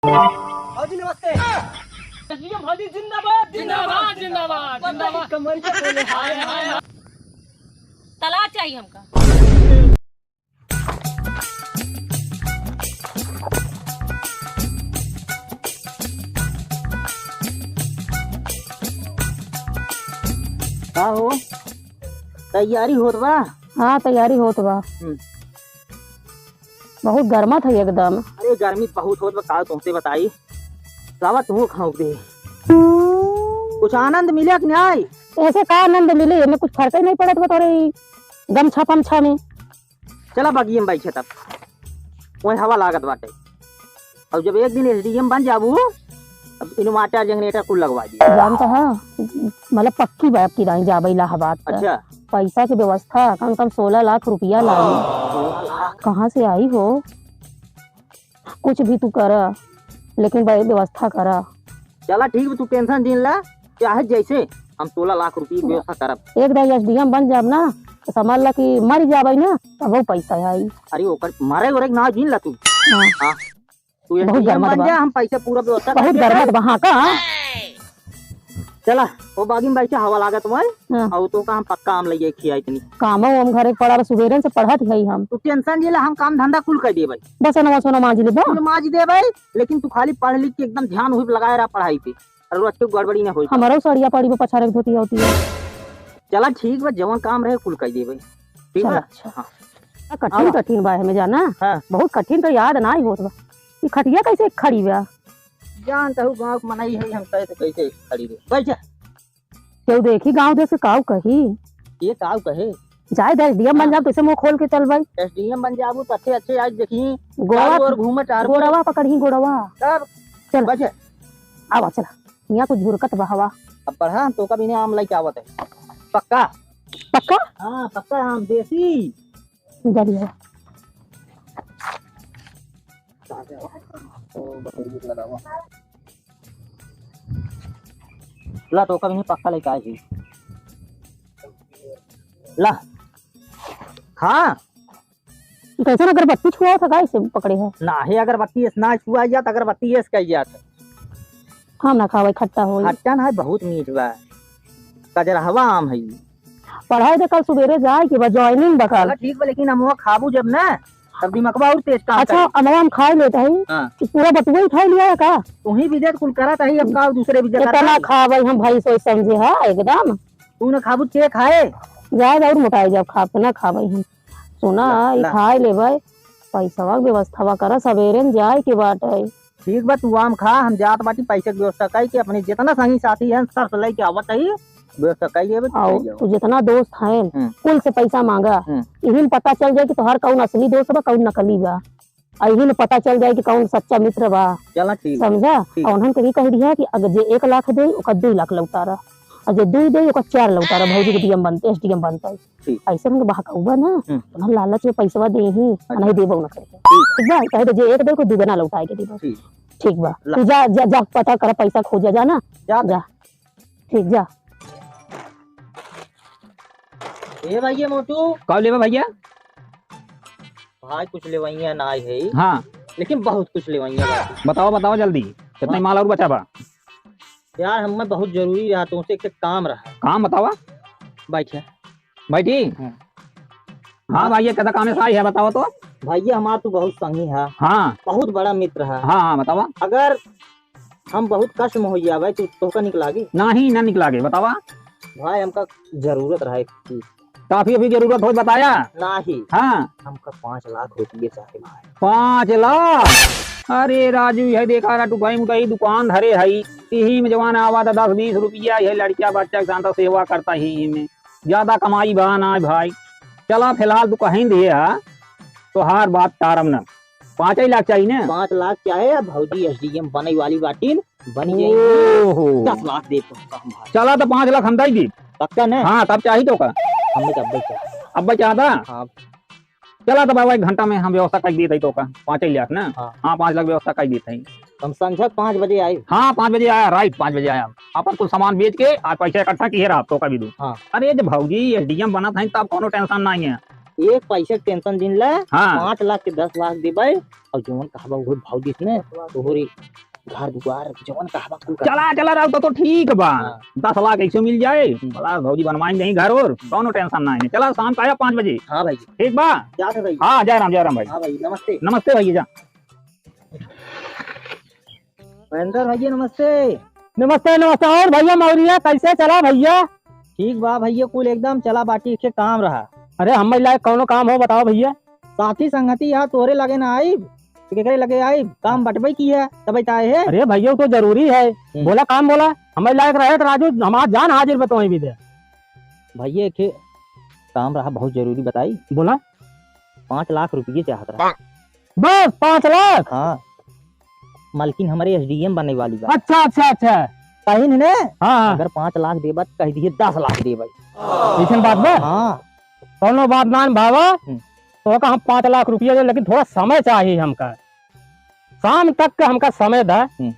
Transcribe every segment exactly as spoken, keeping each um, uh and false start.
भौजी नमस्ते। भौजी जिंदाबाद, जिंदाबाद, जिंदाबाद, जिंदाबाद। कमर के बोले हाय, हाय, हाय। तलाक चाहिए हमका। का हो, तैयारी होत बा? हाँ, तैयारी होत बा। हम्म। बहुत गर्मत है एकदम। अरे, गर्मी बहुत होत बा, का तुमसे बताई? लावा, तू खाऊं दे। कुछ आनंद मिले कि नाई? ऐसे का आनंद मिले? एमे कुछ फर्क ही नहीं पड़त बा तोरे ई गमछा पमछा में। चला बगिया में बैठे तब, वही हवा लागत बाटे। और जब एक दिन एसडीएम बन जाबू, तब inverter generator कुल लगवा दी। जान कहा, मतलब पक्की बात की राई जाबे इलाहाबाद का। अच्छा। पैसा की व्यवस्था कम से कम सोलह लाख रुपया लागी। कहाँ से आई हो? कुछ भी तू करा, लेकिन भाई व्यवस्था करा। चला ठीक बा, तू tension जिन ला, चाहे जैसे हम सोलह लाख रुपये की व्यवस्था करब। एक दाई एसडीएम बन जाब ना, तो समझ ला कि मर जाबे ना, तब वो पैसा आई। अरे ओकर मरे ओरे ना जिन ला तू। हाँ। हाँ। तू बहुत एसडीएम गरमत बन बा। जा, हम पैसा पूरा व्यवस्था बहुत करके गरमत बा, हाँ का? चला, वो बागी में बैठे हवा लागत भाई। हाँ। और तो काम पक्का आम लइए खिया इतनी। कामो हम घरे पड़ा, सुबेरे से पढ़त ही हम। तू tension जिन ला, हम काम धंधा कुल कर देबे। बस नवा सोना मांझ लेबा। कुल मांझ देबे, लेकिन तू खाली पढ़ लिख के एकदम ध्यान हुई लगाए रहा पढ़ाई पे। और रोज के गड़बड़ी ना होई। हमारा सड़िया पड़ी बा, पछारे के धोती होती है। चला ठीक बा, जवन काम रहे कुल कर देबे। ठीक चला, बा? अच्छा। हाँ। आ, कठिन, आवा। कठिन बा हमें जाना। हाँ। बहुत कठिन तो याद ना ही होत बा। ई खटिया कैसे खड़ी बा? जान तहु गाँव के मनई है, हम कहे तो कैसे खड़ी बा। बैठ जा। केहू देखी गाँव देश के काऊ कही? ये काऊ कहे? जाए दे, एसडीएम बन हाँ। जाब, कैसे मुंह खोल के चल भाई? एसडीएम बन जाबू तो अच्छे अच्छे आज देखी। गोड़वा, चारों ओर घूमे, चारों ओर। गोड़वा पकड़ही, गोड़वा। तब चल। बैठ जा। आवा, चला। यहाँ कुछ झुरकत बा हवा। अब बढ़ा, हम तोका भी नहीं आम लेके आवत है। पक्का? पक्का? हाँ, पक्का आम, देसी। जा लिया। ला, तोका भी नहीं पक्का लेके आए जी। ला। हाँ। कैसन अगरबत्ती छुआ था, का इसे पकड़े है? नाही, अगरबत्ती ऐस ना छुआ जात, अगरबत्ती ऐस कही जात। हम ना खावे, खट्टा होई। खट्टा ना है, बहुत मीठ बा। कजरहवा आम है। पढ़ाई दे, कल सुबेरे जाए के बा, joining बा कल। चला ठीक बा, लेकिन अमवा खाबू जब ना, तब दिमगवा और तेज काम अच्छा, करी। अमवा हम खाए लेत हई। हाँ। कि पूरा बटुआ ही खाए लिया है का? तू ही बिदेत कुल करत हई, अब का दूसरे बिदेत इतना करत हई? खावे हम भाई सोच समझे है एकदम। तू ना खाबू, के खाए? जाए और मोटाए जाओ, खा ना खावे हम। सुना, ला, ई ला। खाए लेबै, पैसवा के व्यवस्थावा करा, सबेरे में जाए के बाटे। ठीक बा, तू आम खा, हम जात बाटी पैसे के व्यवस्था कई के, अपने जितना संगी साथी हैं, सब से लेके आवत हई, व्यवस्था कई लेबे, आओ, चल जाओ। तू जितना दोस्त हैं, हम्म। कुल से पैसा मांगा। हम्म। इही में पता चल जाए कि तोहार कौन असली दोस्त बा, कौन नकली बा। आ इही में पता चल जाए कि कौन सच्चा मित्र बा। चला, ठीक बा। समझा? ठीक। और उन्हन के भी कह दिया कि अगर जे एक लाख दे, ओकर दुई लाख लौटारा, और जे दुई दे, ओकर चार लौटारा, भौजी के डीएम बनते, एसडीएम बनते। ठीक। ऐसे उनके बहकाउबा ना, हम्म। तो ना लालच में पैसवा देही, अच्छा। नहीं देबो ना करके। ठीक। ठीक बा, कहे तो जे एक दे को दुगना लौटाए के देबो। ठीक। ठीक बा, ला। तू जा, जा, जा, पता कर, पैसा खोजा, जा ना। जा। जा। ठीक, जा। ए भैया मोटू। का लेबा भैया? भाई कुछ लेवैया ना आए है। हाँ। लेकिन बहुत कुछ लेवैया बा। बताओ, बताओ जल्दी, कितना हाँ। माल और बचा बा? यार, हमें बहुत जरूरी रहा, तुमसे एक काम रहा। काम बतावा। बैठे। बैठी? हाँ। हाँ हाँ। भैया, कदा काम से आई है, बताओ तो। भैया, हमार तू बहुत संगी है। हाँ। बहुत बड़ा मित्र है। हाँ, हाँ, बतावा। अगर हम बहुत कष्ट में हो जावे, तू, तोहका निक लागे? नाही, ना निक लागे, बतावा। भाई, हमका जरूरत रहा एक चीज। काफी अभी जरूरत हो, बताया? नाही। हाँ। हमका पाँच लाख रुपये चाहे भाई। पाँच लाख? अरे राजू, यह देखा ना, तू कहीं मुताई दुकान धरे हई, इही में जवान आवा था दस बीस रुपया, यह लड़किया बच्चा के साथ सेवा करता ही इही में। ज्यादा कमाई बा ना भाई। चला, फिलहाल तू कहीं दिए हा, तोहार बात टारम ना। पाँच ही लाख चाहिए ना? पाँच लाख चाहे, अब भौजी एसडीएम बने वाली बाटिन, बनी जाई। ओहो। दस लाख दे तो कम भाई। चला तो पाँच लाख हम दे दी। पक्का ना? हाँ, तब चाहिए तो का? हमें तो अब्बे चाहिए। अब्बे चाहता? हाँ। चला तो बाबा, एक घंटा में हम व्यवस्था कर देते तो का? पाँच ही लाख ना? हाँ। हाँ, पाँच लाख व्यवस्था कर देते हैं। हम संझा पाँच बजे आए। हाँ, पाँच बजे आया, राइट, पाँच बजे आया। अपन कुल सामान बेच के आज पैसा इकट्ठा किए रहा, तो का भी दू। हाँ। अरे, जब भौजी एसडीएम बनत है, तब कोनो टेंशन नहीं है। एक पैसा के tension जिन ले। हाँ। पाँच लाख के दस लाख देबे, और जवन कहबा उहे भौजी से ने, तोहरे घर दुआर जवन कहबा कुल कर। चला, चला, राउत तो ठीक बा। हाँ। दस लाख ऐसे मिल जाए, हम्म। बड़ा भौजी बनवाइन देही घर और, हम्म। कौनो tension ना है। चला, शाम का आया पाँच बजे। हाँ भाई। ठीक बा? जात है भाई। हाँ, जय राम, जय राम भाई। हाँ भाई, नमस्ते। नमस्ते भाई, जा। महेंद्र भैया, नमस्ते। नमस्ते, नमस्ते। और भैया मौर्या, कैसे चला भैया? ठीक बा भैया, कुल एकदम चला बाटी के काम रहा। अरे, हमें लायक कौनो काम हो, बताओ भैया। साथी संगति यहाँ तोरे लगे ना आइब, तो केकरे लगे आइब? काम बटबे की है, तबे तो आए है। अरे भैया, वो तो जरूरी है। हम्म। बोला काम बोला, हमें लायक रहे तो राजू, हमार जान हाजिर बा तोहे भी दे। भैया, एक काम रहा बहुत जरूरी, बताई। बोला। पाँच लाख रुपये चाहत रहा। बस पाँच लाख? हाँ। मलकिन हमरे S D M बने वाली बा। अच्छा, अच्छा, अच्छा। कहिन ने? हाँ, हाँ। अगर पाँच लाख देबा त कहि दिहे दस लाख देबा। अइसन बात बा? हाँ। कौनो बात ना बाबा। हम्म। तोहका हम पाँच लाख रुपया दे, लेकिन थोड़ा समय चाही हमका। शाम तक का हमका समय दा। हम्म।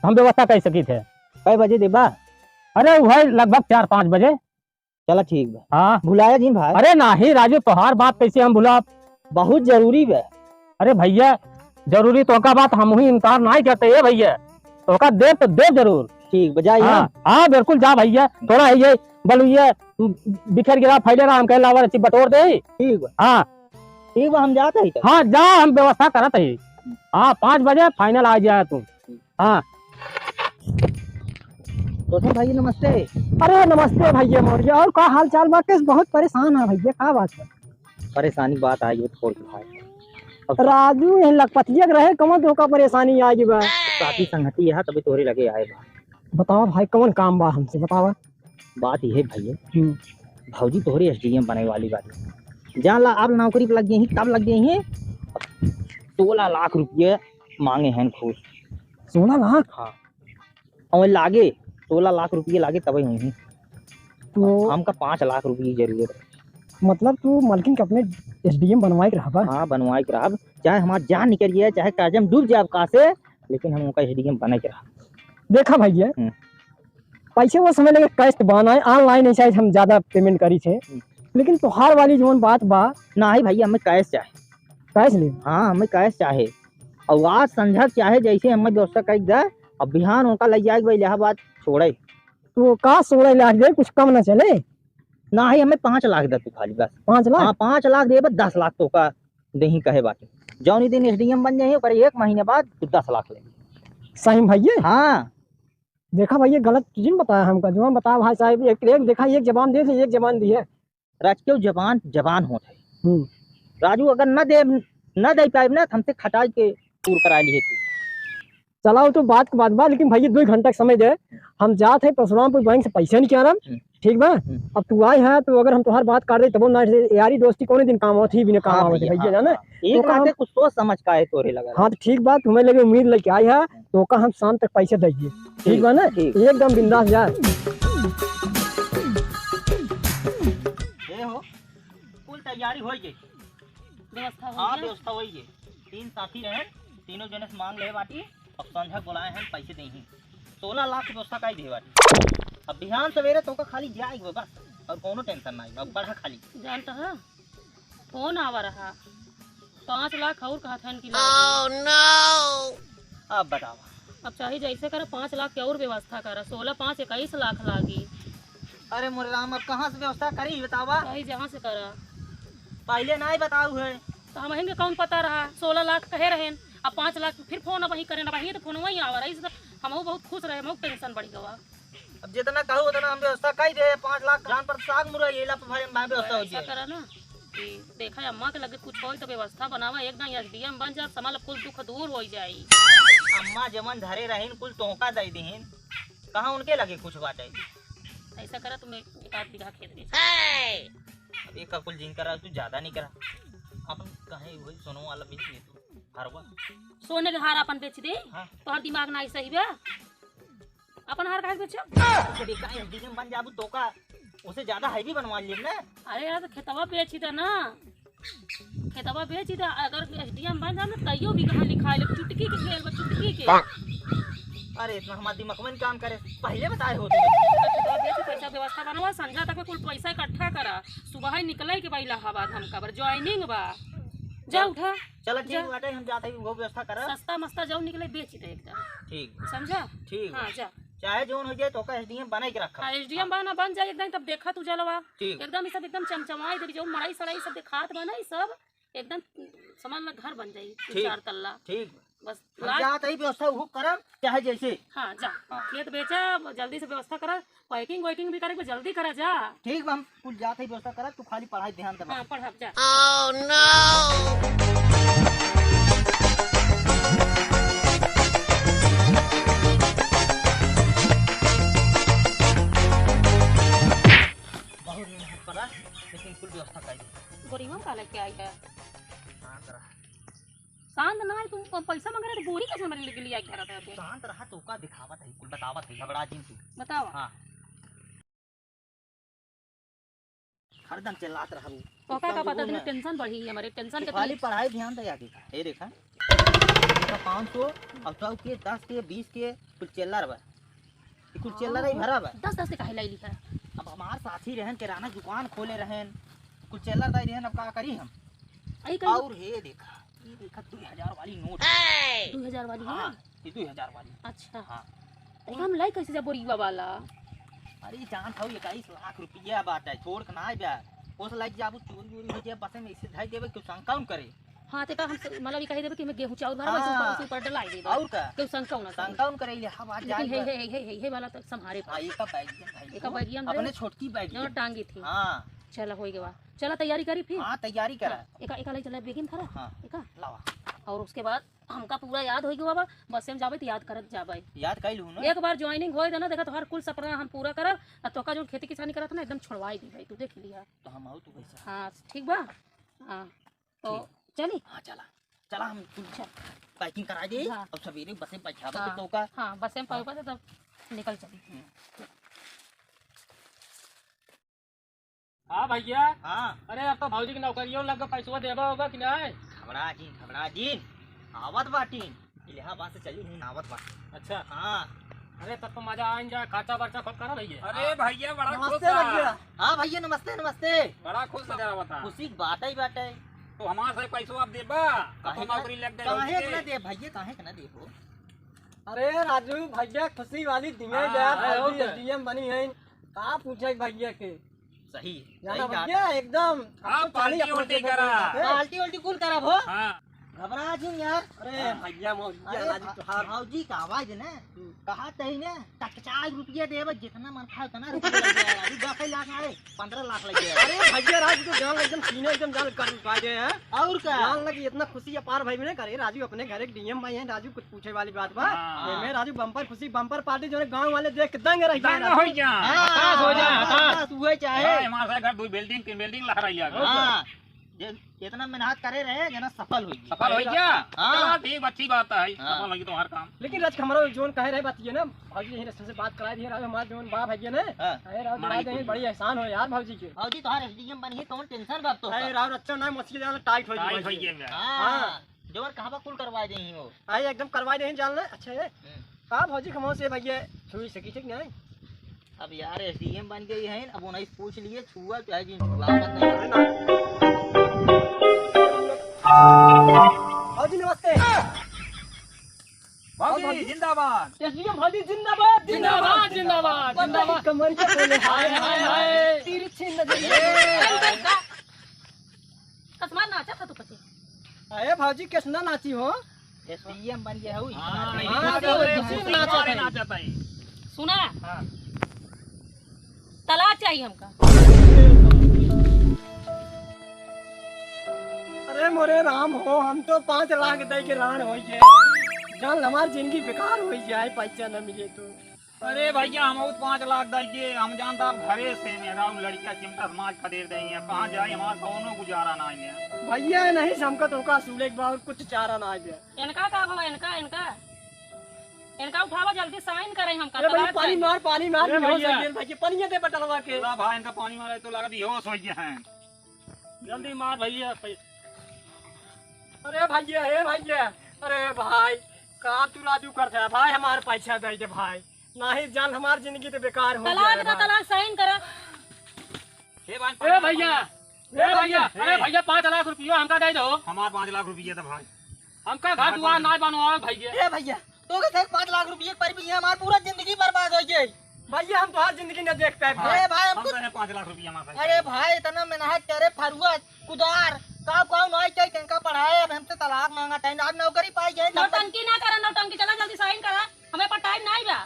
हम व्यवस्था कइ सकित है। कै बजे देबा? अरे, वही लगभग चार पाँच बजे। चला ठीक बा। हाँ। भुलाया जिन भाई। अरे नाही राजू, तोहार बात कैसे हम भुलाब? बहुत जरूरी बा। अरे भैया, जरूरी तोहका बात हमहू इनकार नाही करते ए भैया, तोहका देब तो देब जरूर। ठीक बा, जाई हाँ, हम। हाँ, बिल्कुल जा भैया, थोड़ा है ये बलुइया बिखर गिरा फैले रहा, हम कहे लावा रची बटोर दे। ठीक बा। हाँ। ठीक बा, हम जात ही तब। हाँ, जा, हम व्यवस्था करत ही। हाँ, पाँच बजे final आ जाए तू। हाँ। रोशन भाई, नमस्ते। अरे, नमस्ते भैया मौर्य। और का हाल चाल बा? किस बहुत परेशान है भैया, का बात है? परेशानी बात आई है थोड़ी भाई। अब राजू, यही लखपतिया के रहे, कमन तोहका परेशानी आई बा? साथी संगति है, तभी तोहरे लगे आए बा। बतावा भाई, कौन काम बा हमसे, बतावा। बात ये है भैया, हम्म। भौजी तोहरे S D M बने वाली बात। जान ला, अब नौकरी पे लग गई हैं, तब लग गई हैं। सोलह लाख रुपये मांगे हैं खुश। सोलह लाख? हाँ। और लागे, सोलह लाख रुपये लागे तबे हुई हैं। तो हमका पाँच लाख रुपये की जरूरत है। मतलब तू मलकिन के अपने S D M बनवाए के रहबा? हाँ, बनवाए के रहब। चाहे हमार जान निकल जाए, चाहे कर्जा में डूब जाए कासे, लेकिन हम उनका S D M बने के रहब। देखा भैया, हम्म। पैसे वो समय लगे cash तो बा ना, online ऐसा हम ज्यादा payment करी थे। हम्म। लेकिन तोहार वाली जौन बात बा। नाही भैया, हमें cash चाहे। Cash ले? हाँ, हमें cash चाहे। और आज संझा चाहे जैसे हमें व्यवस्था कइ दे, अब बिहान उनका ले जाए के बा इलाहाबाद छोड़े। तो का छोड़े लाख दे, कुछ कम ना चले? नाही, हमें पाँच लाख दे तू खाली बस। पाँच लाख? हाँ, पाँच लाख देबे, दस लाख तोहका देही कहे बाटे। जौनी दिन S D M बन जाही, ओकरे एक महीने बाद तू दस लाख ले। सही में भैया? हाँ। देखा भैया, गलत जिन बताया हमका, जो हम बताया भाई साहब, एक, एक देखा, एक जबान दे दे, एक जबान दी है। राजकीय जबान, जबान होत है। हम्म। राजू, अगर न दे, न दे पाइब ना, त हमसे खटाई के पूर करा लिहे तू। चला, वो तो बात के बात बा, लेकिन भैया, दो घंटा के समय दे, हम जात है परशुरामपुर बैंक से पैसा निकालब, हम्म। ठीक बा? हम्म। अब तू आए है, तो अगर हम तोहार बात काट दे, तबो ना, यारी दोस्ती कौने दिन काम आवत ही, बिना काम हाँ आवत है, भैया, भैया, जाने? हाँ। एक तो रात काम है, कुछ सोच समझ का है तोरे लगा। हाँ, तो ठीक बा, तुम्हें लगे उम्मीद लेके आए है, तो का हम शाम तक पैसा दे दिए, ठीक ठीक, बा ना? ठीक। एकदम बिंदास जा। ए हो, कुल तैयारी होइ गई। व्यवस्था हो हाँ, गया। व्यवस्था होइ गई। तीन साथी रहे, तीनों जने से मांग ले बाटी। अब संझा बोलाए हैं, पैसे देही। सोलह लाख व्यवस्था काई दे बाटी। अब बिहान सवेरे तोका खाली जाए के बा बस, और कौनो tension नाही, अब बढ़ा खाली। जानता है, फोन आवा रहा, पाँच लाख और कहत हन कि लागी। अब बतावा। अब चाहे जैसे करा, पाँच लाख के और व्यवस्था करा, सोलह पाँच इक्कीस लाख लागी। अरे मोरे राम, अब कहाँ से व्यवस्था करी बतावा? चाहे जहाँ से करा। पहले नाही बताऊ है। तो हमहिन के कौन पता रहा, सोलह लाख कहे रहेन, अब पाँच लाख फिर फोन अब वही करेन, अब वही तो फोन वही आवा रहा, इस तो हमहू बहुत खुश रहे, हमहू tension बढ़ गवा। अब जितना कहू उतना हम व्यवस्था कई दे, पाँच लाख जान पर साग मुरई, ये ला भाई, हम व्यवस्था हो ऐसा जाए। करा ना कि देखा अम्मा के लगे कुछ होई तो व्यवस्था बनावा, एक ना S D M बन जा, समझ ला कुल दुख दूर हो जाई। अम्मा जमन धरे रहीन, कुल तोहका दे दीन, कहाँ उनके लगे कुछ बाटे? ऐसा करा, तुम्हें एक आध बीघा खेत बेच। अब एक का कुल जिन करा, तू ज्यादा नहीं करा, अपन कहीं वही सोनो वाला बेच ले तू, हरवा। सोने के हार अपन बेच दे, हाँ। तोहर दिमाग ना सही बे। अपन हार काहे के बेचब? अरे का S D M बन जाबू तो का? उसे ज्यादा heavy बनवा लेब ना। अरे यार, तो खेतवा बेची दा ना। खेतवा बेची दा, अगर S D M बन जाब ना, तैयो बीघा लिखा लेब, चुटकी के खेल बा, चुटकी के। अरे, इतना हमार दिमाग में काम करे, पहिले बताए होते। अच्छा, तो अब ये तो पैसा व्यवस्था बनावा, संझा तक में कुल पैसा इकट्ठा करा, सुबह ही निकले के बा इलाहाबाद, हमका बर joining बा। जा चल, उठा। चल, ठीक जा। बाटे, हम जाते ही वो व्यवस्था करा। सस्ता मस्ता जौन निकले, बेच दे एकदम। ठीक। समझा? ठीक हाँ, बा। जा। चाहे जौन हो जाए, तो का S D M बनाई के रखा। हाँ, S D M बना, बन जाए एकदम, तब देखा तू जलवा। ठीक। एकदम ई सब एकदम चमचमाई देबी, जौन मड़ई सड़ई सब देखात बा ना, ई सब एकदम समझ ला घर बन जाई, दू ठीक। चार तल्ला। ठीक। बस हम लाल जात ही व्यवस्था वो करब, चाहे जैसे। हाँ, जा। हाँ। खेत बेचा, जल्दी से व्यवस्था करा, packing वैकिंग भी करे के, जल्दी करा, जा। ठीक बा, हम कुल जात ही व्यवस्था करब, तू खाली पढ़ाई ध्यान दे। हाँ, पढ़ब, जा। बहुत मेहनत पड़ा, लेकिन कुल व्यवस्था कर दी। बोरिया का लेके आई है? शांत रहा। शांत ना है, तू प-, पैसा मांग रहे तो बोरी कैसे हमारे लिए लिया क्या रहता है तू? शांत रहा, तो का दिखावत है, कुल बतावत है, घबरा जिन तू। बतावा। हाँ। हरदम चिल्लात रहबू। तो का, का पता, दिन tension बढ़ी हमारे, tension के खाली पढ़ाई ध्यान दे आगे का। ए देखा, तो पाँच सौ, अब सौ के, दस के, बीस के, कुल चिल्ला रहा। ई कुल चिल्ला रही भरा बा। दस दस के काहे लाई लिखा? अब हमार साथी रहन, किराना दुकान खोले रहन, कुल चिल्ला दाई रहन, अब का करी हम? आई कहीं और हे देखा, ई देखा, दो हजार वाली नोट। दो हजार वाली है? हाँ, ई दो हजार वाली। अच्छा। हाँ। तो हम लाई कैसे जा बोरीवा वाला? अरे, जान हौ, इक्कीस लाख रुपया बाटे, छोड़ के ना आइबे। ओस लाइक जाबू, चोरी वोरी हो जाए, बसे में इसे धई देबे, क्यों शंका उन करे? हाँ, ते का हम स-, मतलब, ई कही देबे कि हमें गेहूं चाउर भरा, हाँ। वैसे ऊपर, वैसे ऊपर डलाई देबे। और का? केहू शंका उना करे। शंका उन करे, ले, हाँ, बात लेकिन जाए हे, बा। हे, हे, हे, हे वाला तो संभारे हाँ, पड़े। एका बैगिया धइले। एका बैगिया में अपने धइले। छोटकी बैगिया। जो टांगी थी। हाँ। चला, होई गवा। चला, तैयारी करी फिर। हाँ, तैयारी करा। हाँ, एका, एका ले चला, बैगिया में धरा। हाँ। एका। लावा। और उसके बाद हमका पूरा याद होई गवा बा, बस में जाबे तो याद करत जाबे। याद कइल हूँ ना। एक बार joining होई त ना, देखा, तोहार कुल सपना हम पूरा करब, आ तोका जो खेती किसानी करत ना, एकदम छोड़वाई दी भाई, तू देख लिया। तो हम आऊ तू कैसे? हाँ, ठीक बा। हाँ। तो ठीक। चली? हाँ, चला। चला, हम कुल चल। Packing करा दे, हाँ। अब सवेरे बसे में बैठा हाँ। तो का? हाँ, बसे में हाँ। पहुँचा तो तब निकल चली। हम्म। हाँ भैया। हाँ। अरे, अब तो भौजी के नौकरियों लग गए, पैसवा देबा होगा कि नहीं? घबरा जिन, घबरा जिन। आवत बाटिन। इलाहाबाद से चली हूँ, आवत बाटिन। अच्छा। हाँ। अरे, तब तो मजा आइन जाए, खर्चा बर्चा खूब करो भैया। अरे हाँ। भैया, बड़ा खुश नमस्ते रहा। भैया। हाँ भैया, नमस्ते, नमस्ते। बड़ा खुश नजर आवत है। खुशी की बात ही बात है। तो हमारे से पैसवा आप देबा? काहे अब तो ना, नौकरी लग गई काहे होगी। ना दे भैया, काहे के ना देबो? अरे राजू भैया, खुशी वाली दिन है हाँ, यार, हाँ, भौजी और क्या? S D M बनी है, का पूछे भैया के? सही, जाना सही कहा भैया, था। एकदम, हाँ, अब तो चली पार्टी अपने उल्टी जगह करा। पे। पार्टी उल्टी कुल करब हो। हाँ। घबरा जिन यार। अरे हाँ। भैया, मौजी अरे राजू भा-, तोहार। भौजी का आवाज ना, हम्म। कहा तही ना, टकचाक रुपया देबे, जितना मन खाए उतना रुपया लग जाए। अभी दस लाख आए, पन्द्रह लाख लग जाए। अरे भैया, राजू तो जान एकदम सीने एकदम जान कर उठा गए हैं। और का? जान लगी इतना खुशी अपार भाई ने करे, राजू अपने घर एक D M भाई हैं, राजू कुछ पूछे वाली बात बा। हाँ। एमे राजू bumper खुशी, bumper party जो है गाँव वाले देख के दंग रह जाए दंग राजू। हो जाए। हाँ, हताश हो जाए, हाँ, हताश। हताश हुए चाहे। हाँ, हमारे घर दो building, तीन building लहराई आ गई। हाँ, जे इतना मेहनत करे रहे, जना सफल हुई। सफल हुई क्या? हाँ। चला, ठीक, अच्छी बात है, हाँ। सफल हुई तुम्हारा काम। लेकिन राज हमारा जोन कहे रहे बात ये ना, भौजी यही रस्ते से बात कराई दिए, राज हमारा जोन बा भैया ने। हाँ। अरे राज, माई राज यही कोई बड़ी एहसान हो यार भौजी के। भौजी तोहार S D M बनी है, कौन tension बा अब तो अरे का? राज अच्छा ना, मछली ज्यादा tight हो tight जाए। हो जाए। हाँ। हाँ। जवन कहबा कुल करवा देही हो। आई एकदम करवा देही जान ले। अच्छा है। हम्म। का भौजी कमाओ से भैया छुई सकी ठीक नहीं? अब यार S D M बन गई है, अब उन्हीं से पूछ लिए, छुआ चाहे जिन छुआ मत नहीं। अरे ना। भौजी नमस्ते। भौजी भौजी। जिंदाबाद। S D M भौजी जिंदाबाद। जिंदाबाद, जिंदाबाद, पता जिंदाबाद। कमर के बोले हाय, हाय, हाय। तिरछी नजरिए। कसमा नाचा था तू कचे? अरे भौजी, कैसना नाची हो? S D M बन गया है, हाँ, हाँ, हाँ, तो तो वैसे वैसे नाचा था। नाचा था। सुना? हाँ। तलाक चाहिए हमका। अरे मोरे राम हो, हम तो पाँच लाख दे के रान हो गए। जान हमार जिंदगी बेकार हो जाए, पैसा न मिले तो। अरे भैया, हम और पाँच लाख दइए, हम जानता अब घरे से मेहरारू लड़किया चिमटा समाज खदेड़ देंगे, कहाँ जाए, हमारा कौनो गुजारा ना है। भैया, नहीं से हमका तो का सूले के बा और कुछ चारा ना है। इनका का हो, इनका, इनका, इनका उठावा जल्दी, sign करे हमका अरे भैया, तलाक पानी चाहिए। मार, पानी मार, अरे भैया। भैया, पानी ये दे बटलवा के। ला भाई, इनका पानी मारे तो लगा बेहोश हो गया है। जल्दी मार भैया, भैया। अरे भैया, हे भैया, अरे भाई, का तू राजू करत है भाई, हमार पैसा दे दे भाई, नाही जान हमार जिंदगी तो बेकार हो तलाक जाए ना, भाई। तलाक साइन करा। हे भाई, ए भैया, ए भैया, अरे भैया, पाँच लाख रुपया हमका दे दो। हमार पाँच लाख रुपया था भाई। हमका घर दुआर ना बनवाओ भैया। ए भैया, तो के सिर्फ पाँच लाख रुपया पर भी हमार पूरा जिंदगी बर्बाद हो गई। भैया, हम तोहार जिंदगी न देख पाए भाई। अरे भाई, हम हम कुछ तो है पाँच लाख रुपया हमारे पास। अरे भाई, इतना मेहनत करे, फरुआ, कुदार, का काम नहीं चाहिए, तनका पढ़ाए, अब हमसे तलाक मांगा टाइम, आज नौकरी पाई गए, तब तक नौटंकी ना करा, नौटंकी, चला जल्दी साइन करा, हमें पर टाइम नहीं बा।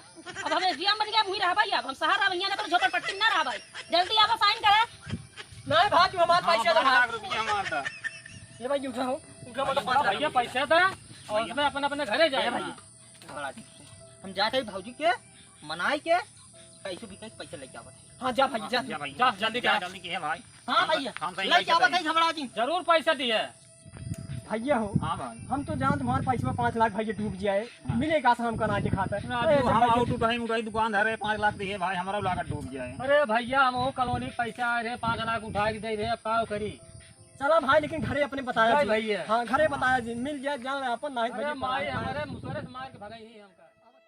अब हमें जिया मर गया, वहीं रहबा, अब हम शहर रहबा, यहाँ ना तो झोपड़पट्टी में ना रहबा, जल्दी आवा साइन करा। नहीं भाई, तू हमारे हाँ, पैसे दे पाँच भाई। लाख रुपया हमारा था। ये भाई उठा हो, उठा मतलब पाँच लाख भैया रुपया। पैसा था और भैया। उसमें अपन अपने घरे जाए। भैया। घबरा दी। हम जाते हैं भौजी के मनाई के, कैसे भी कहीं पैसे लेके आवत है। हाँ, जा भाई, जा। जा भाई, जा, जल्दी जा, जा। जल्दी की है भाई। हाँ भैया, हम सही लेके पैसे आवत है, देंगे। घबरा दी। जरूर पैसा दिए। भैया हो, हाँ भाई। हम तो जानत हमारे पैसवा पाँच लाख भैया डूब जाए, हाँ। मिले का शाम का नाचे खाते। राजू, अरे, हम भाई, आउट उठाई, उठाई दुकान धरे, पाँच लाख दिए भाई, हमारा लागत डूब जाए। अरे भैया, हम वो कॉलोनी पैसा आए रहे, पाँच लाख उठा के दे रहे, अब का करी? चला भाई, लेकिन घरे अपने बताया नहीं जी। भैया। हाँ, घरे बताया जी, मिल जाए, जान ले अपन, नहीं अरे भैया, माई, पढ़ाई। हमारे मुसरे से मार के भगाई ही हमका।